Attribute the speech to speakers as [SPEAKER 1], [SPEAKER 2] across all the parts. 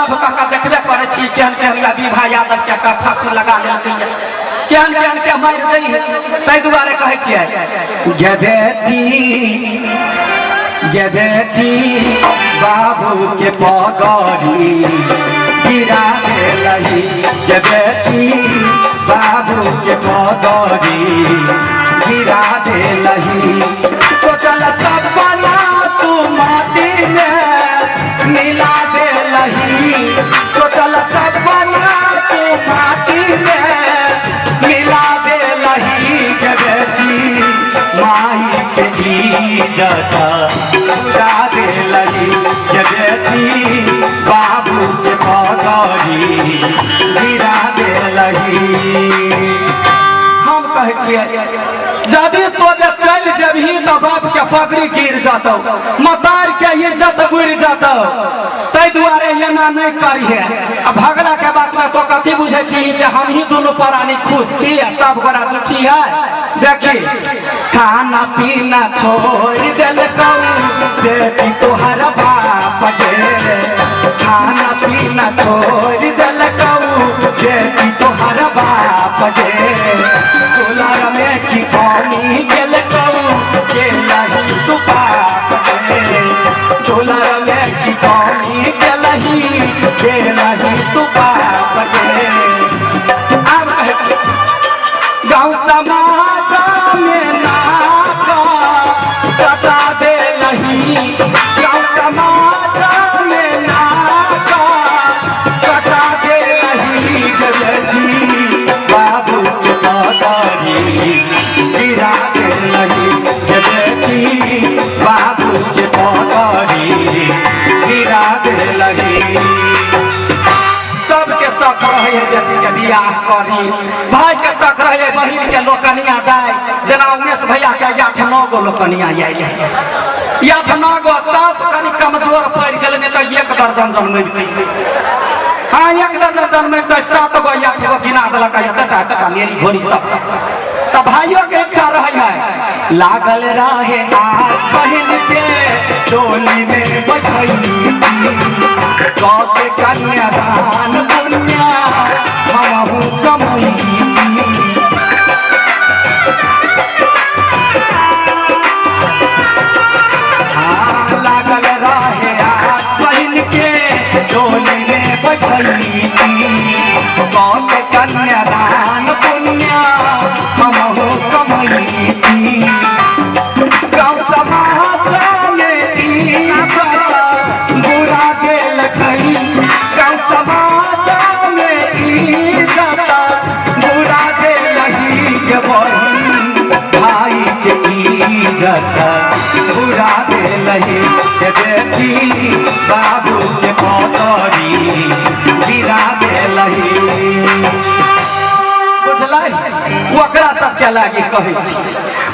[SPEAKER 1] Love कऽ कऽ देखबे करै छी, केहन केहन या विभा यादव के कऽ फांसी लगा लेलकै, केहन केहन के मारि दै है। ताहि दुआरे कहै छियै, गे बेटी, गे बेटी, बाबू के पगड़ी गिरा देलही। गे बेटी, बाबू के पगड़ी गिरा देलही। सोचल सपना तू माटी में मिला देलही। सोचल सपना तू माटी में मिला देलही। गे बेटी, माई के इज्जत उड़ा देलही। गे बेटी, बाबू के पगड़ी गिरा देलही। हम कहै छियै, यदि तो जे चलि जेबही तऽ बाप के पगड़ी गिर जतौ, मतार के इज्जत बुड़ि जतौ, ताहि दुआरे एना नहि करिहे। आ भगला के बात में तो कथी बुझै छी जे हम ही दुनू प्राणी खुश छी आ सब गोरा दुखी है? देखी, खाना पीना छोड़ देलकौ बेटी तोहर बाप गे। खाना पीना छोड़ देलकौ बेटी तोहर बाप गे। दुलार में की कमी केलकौ के लही तू पाप गे। दुलार में की कमी केलही के लही तू पाप गे। आब कहै छी, गाँव समाज में नाक कटा देलही। गाँव समाज में नाक कटा देलही। गे बेटी, बाबू के पगड़ी गिरा देलही। गे बेटी, बाबू के पगड़ी गिरा देलही। सबके शक रहे है बेटी के बियाह करी, भाई के शक रहे है बहिन के लोकनिया जाए। जेना उमेश भैया के 8-9 गो लोकनिया आयल है, 8-9 गो। सास कनि कमजोर पड़ि गेलै, नहि तऽ 1 दर्जन जनमेतै। हाँ, 1 दर्जन जनमेतै। 7 गो 8 गो गिना देलक, एतटा एतटा मेरी घोड़ी सब। तऽ भाइयों के इच्छा रहे है, लागल रहे आस बहिन के डोली में बैठई के कन्यादान पुण्य हमहू कमई। हाँ, लागल रहे आस बहिन के डोली में बैठई के कन्यादान पुण्य हमहू कमई। गाँव समाज में इज्जत बुरा देलकै। गाँव समाज में इज्जत बुरा देलही। के बहिन, भाई के इज्जत बुरा देलही। के बेटी, बाबू के पगड़ी गिरा देलही। बुझलै? ओकरा सबके लागी कहै छी।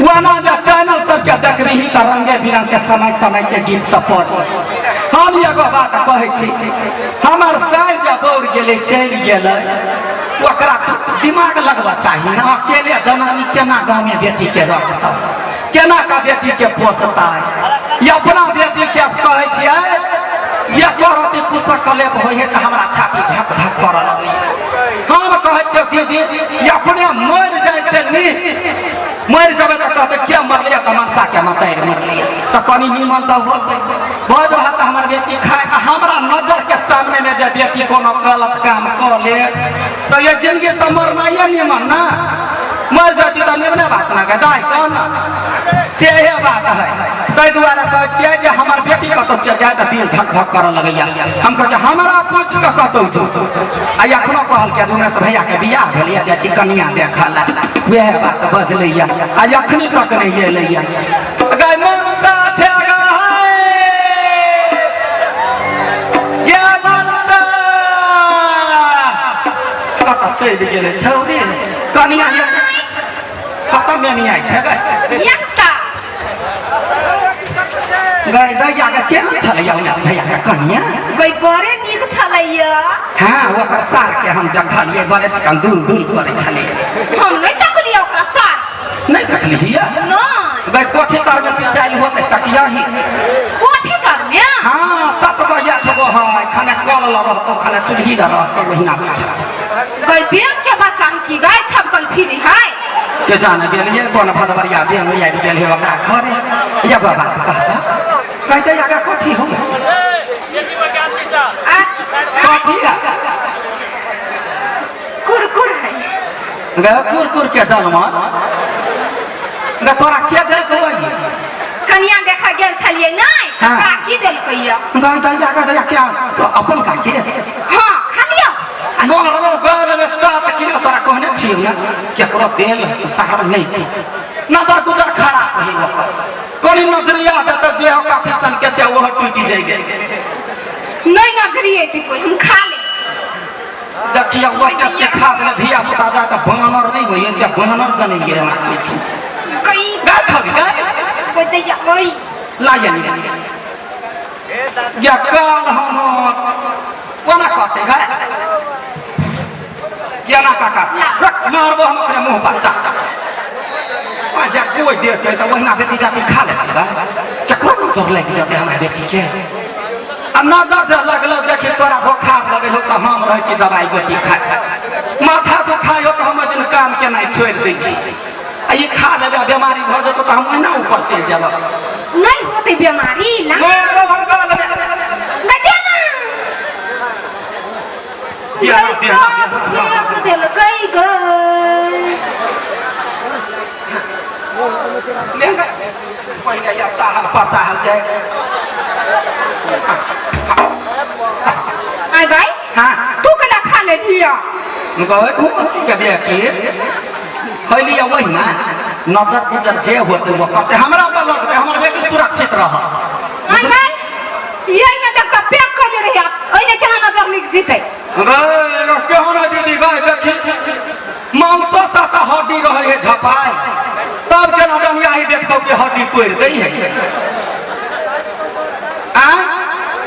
[SPEAKER 1] ओना जे चैनल सबके देखबही तऽ रंगे बिरंग के समय समय के गीत सब पढ़। हम एगो बात कहै छी, हमर साइ जे दौड़ गेलै, चलि गेलै, ओकरा दिमाग लगबऽ चाही ने। अकेले जनानी केना गाँवमे बेटीके रखतै, केना का बेटीके पोसतै? ई अपना बेटीके कहै छियै, एको रति कुशक कलेप होइ है तऽ हमरा छाती धक धक करऽ लगैए। हम कहै छियै, दीदी, ई अपने मरि जाइ से नीक। मरि जेबै तऽ कहतै के मरलियै? तऽ मनसा के मतारि मरलियै। तऽ कनि नीमन तऽ होतै, भोज भात तऽ हमर बेटी खाय। आ हमरा नजरके सामनेमे जे बेटी कोनो गलत काम कऽ ले तऽ ये जिंदगी से मरनाइए नीमन ना। मरि जेती तऽ निमने बात ना गे दाइ, कह ना। से इहे बात है। ताहि दुआरे कहै छियै जे हमर बेटी कतौ चलि जाय तऽ दिल धक धक करऽ लगैया। हम कहै छियै, हमरा पूछि कऽ कतौ जो। आ एखनो कहलकै, उमेश भैया के बियाह भेलैया, जाइ छी कनिया देखऽ लए। वएह बात बजलैया आ एखनी तक नहि एलैया। गै मनसा छै गै, गे मनसा, कतऽ चलि गेलै छौरी? कनिया कतऽ मेमियाइ छै गै?
[SPEAKER 2] एकटा
[SPEAKER 1] गै दैया के केहन छलैया उमेश भैया के कनिया?
[SPEAKER 2] गई बड़े नीक छलैया।
[SPEAKER 1] हाँ, ओकर सार के हम देखलियै, बड़े से दुल दुल करै छलै।
[SPEAKER 2] हम नहि तकलियै ओकरा सार।
[SPEAKER 1] नहि देखलियै?
[SPEAKER 2] नहि।
[SPEAKER 1] गै कोठी तर में पिचाइल होतै, तकिया ही।
[SPEAKER 2] कोठी तर में?
[SPEAKER 1] हाँ, 7 गो 8 गो है, खने कल ल रहतो खाना चूल्ही ल रहतो ओहिना बैठल।
[SPEAKER 2] गई बेंग के बच्चा है की गाय छपकल फिरी है
[SPEAKER 1] के जाने गेलिए कोन भदबरिया बेंग आबि गेल हे ओकरा घरे या बाबा कहता कहते आगा कथी हो
[SPEAKER 2] आ
[SPEAKER 1] कथी है
[SPEAKER 2] कुरकुर है
[SPEAKER 1] गे कुरकुर के जन्म गे तोरा के देलकौ ई
[SPEAKER 2] कनिया देखा गेल छलिए नहीं
[SPEAKER 1] हाँ।
[SPEAKER 2] काकी देलकै या
[SPEAKER 1] गई दैया गे दैया क्या तो अपन काके
[SPEAKER 2] हाँ खा लियो
[SPEAKER 1] मोहरो गल में चात किलो तोरा कहने छियौ ने केकरो देल सहार नहीं नजर गुजर खराब होई ओकर कोनी नजरिया देत जे हो काठी सन के छै ओहो टूटि जाइ गेल
[SPEAKER 2] नहीं नजरी एती कोई हम खा ले छी।
[SPEAKER 1] देखिए ओते सिखा देले धिया पुता जा के बानर नहीं होइए से बानर जनै गेल हमरा देखी
[SPEAKER 2] कई
[SPEAKER 1] गाछ हबी गाय
[SPEAKER 2] कोई दैया ओई
[SPEAKER 1] लाये नहीं या काल हमर कोना कहते गाय या ना काका रख मारबो हम ओकरे मुंह पर चा आ जा कोई देते तऽ ओहिना बेटी जाति खा लेते गाय केकरो नजर लागि जेतै हमरा बेटी के आ नजर जे लगलो देखी तोरा बोखार लगै हो तऽ हम रहै छी दवाइ गोटी खाइ माथा दुखाइ हो तऽ हम ओहि दिन काम केनाइ छोड़ि दै छी आ ई खा लेबै आ बेमारी भऽ जेतौ तऽ हम ओहिना ऊपर चलि जेबै
[SPEAKER 2] नहीं होते बीमारी ला
[SPEAKER 1] मारबो हम गल में।
[SPEAKER 2] गटिया ना
[SPEAKER 1] दिया ना,
[SPEAKER 2] गई
[SPEAKER 1] दिया ना,
[SPEAKER 2] सब फेंक देलकै गई
[SPEAKER 1] ले पहिले या साहल पसाहल जाय
[SPEAKER 2] आय गई
[SPEAKER 1] हाँ
[SPEAKER 2] तू केना खा ले लिया
[SPEAKER 1] गए कोन चीज के देखी खैलिए वही ना नजर गुजर जे होते ओकर से हमरा पर लगते हमर बेटी सुरक्षित रह
[SPEAKER 2] आय गई यही में देख के पैक कर ले रही ओइने केना नजर निक जीते
[SPEAKER 1] गए केहन है दीदी गए देखी मांसो सा तऽ हड्डी रहे है झपाय तब केना डनिया ही बेटको के हड्डी तोड़ि दै है आ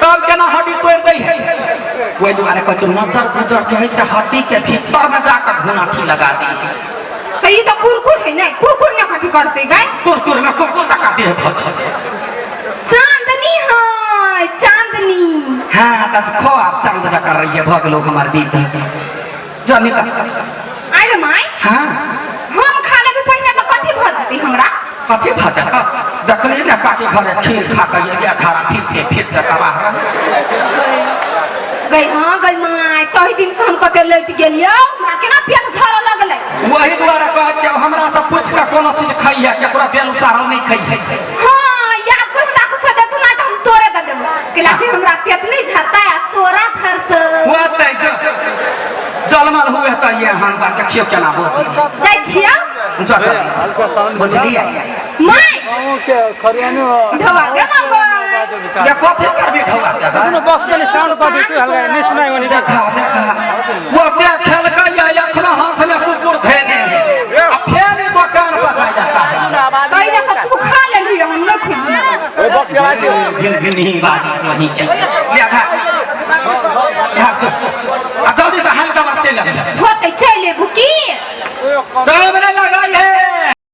[SPEAKER 1] तब केना हड्डी तोड़ि दै है ओहि दुआरे कहै छै नजर गुजर जे है से हड्डी के भीतर में जाकर घुनाठी लगा दी है
[SPEAKER 2] तो ई तो कुरकुर है नहीं कुरकुर ने कथी करते गई
[SPEAKER 1] कुरकुर में कुरकुर तक देह भऽ जाइ
[SPEAKER 2] चांदनी है चांदनी
[SPEAKER 1] हाँ तऽ खो आब चांद जकाँ रहिए भऽ गेलौ हमर बीत जो निकल
[SPEAKER 2] आय रे माय
[SPEAKER 1] हाँ
[SPEAKER 2] हम खा लेबै पहिने तऽ कथी भऽ जेतै हमरा
[SPEAKER 1] कथी भऽ जायत देखलियै ने काकी घरे खीर खा कऽ एलियै झाड़ा फिर के फिर के तबाह रहे
[SPEAKER 2] गई हाँ गई माय तही दिन से हम कते लटि गेलियौ हमरा केना पेट झरऽ लगलै
[SPEAKER 1] वही दुआरे कहै छियै हमरा से पूछि कऽ कोनो चीज खइहे केकरो देल उसारल नहि खइहे
[SPEAKER 2] हाँ या कोई हमरा कुछो देतू ना तऽ हम तोरे दऽ देबो कैला कि हमरा पेट नहीं झरतै आ तोरा झरतै
[SPEAKER 1] होतै जो जलमल हुए तऽ ये हम बात देखियौ केना बजी
[SPEAKER 2] जाइ छियौ
[SPEAKER 1] जो जल्दी से। बुझलियै
[SPEAKER 2] माय ढोआ के मांगो
[SPEAKER 1] ये कथी करबी ढौआ के गै?
[SPEAKER 3] बॉक्स में साउंड कर दी तू हल्का नहीं सुनाई वनी
[SPEAKER 1] देखा देखा वो ते खेलकै या एखनो हाथ में कुकुर धेने है आ फेर ई दोकान पर जाय जा चाहे
[SPEAKER 2] तैने से तू खा लेलही हम नहीं खैलियै
[SPEAKER 3] बॉक्स के आवाज
[SPEAKER 1] भिन भिन ही बात वही के ले खा ले चल आ जल्दी से हाल कबर चलि आबी
[SPEAKER 2] होतै चलि एबू की
[SPEAKER 1] टाइम नहि